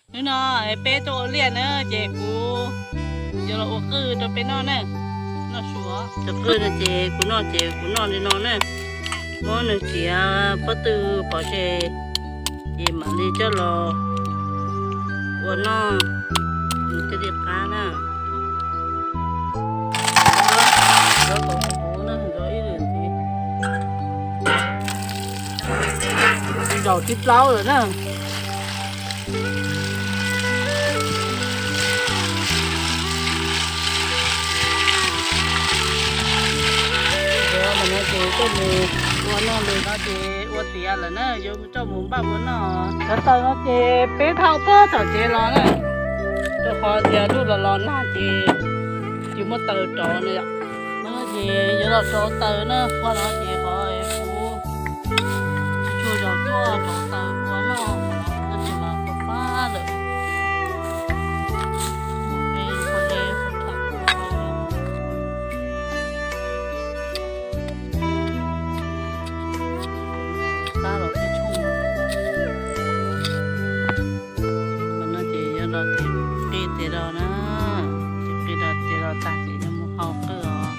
Hnub no peb tuaj ua liaj na, ces kuv yuav los ua qwj rau peb noj na. Noj su, cov qwj no ces kuv noj ces kuv noj li no na. Muab nws txiav pob tw pov tseg, ces mam li coj los ua noj, nws thiaj li qab na. Zaum thib plaub lawm na. Zaum no ces coj mus ua noj li no ces ua tiav lawm na, yuav coj mus npaj ua noj. Cov taws no ces peb thauj puag tom tsev los na, rau qhov tias ntuj los los nag ces tsis muaj taws rauv na yom. No ces yuav los rauv taws na, qhov no ces qhov kuv tsis tshua zam tuaj rauv taws ua noj, tab sis mas pab pab lawm. Qab los tib tshooj. Mas no ces yuav los qi tiav los na, qi los tiav los tag ces yuav mus hau qwj os.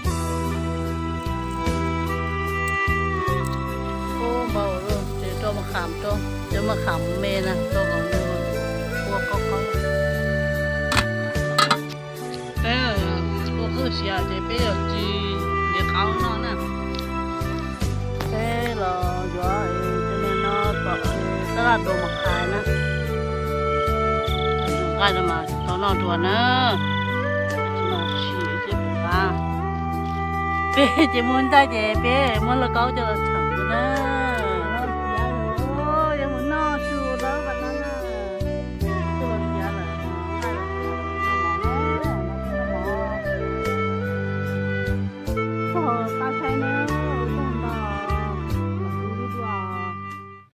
Ub, npau ces rau maj qham, rau cov maj qham me na, rau kom nws ua qaub qaub. Peb ua qwj siav ces peb yuav tsis ntiav qaub noj na. Peb los yuav cov niag no kom tab laj dua mas qhais na. Nqaij no mas tau noj dua na. Tsis mas sim thiab pum qab. Peb ces muaj ncaij ces peb muab lauj kaub coj los tshawm na.